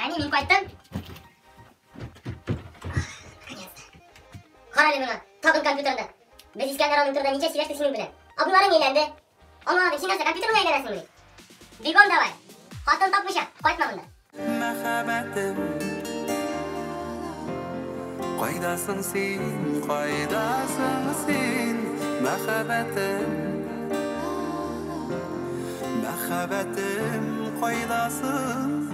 Әни, мин кайттым. Наконец-то. Кара әле моңа, тагын компьютерында. Без Искәндәр аның турында ничә сөйләштек синең белән. Абыйларың әйләнде. Аңламадым, син нәрсә, компьютерыңа әйләнәсеңмени? Бегом давай. Хатын тапмыйча, кайтма монда. Мәхәббәтем, кайдасың син, кайдасың син, мәхәббәтем, мәхәббәтем, кайдасың?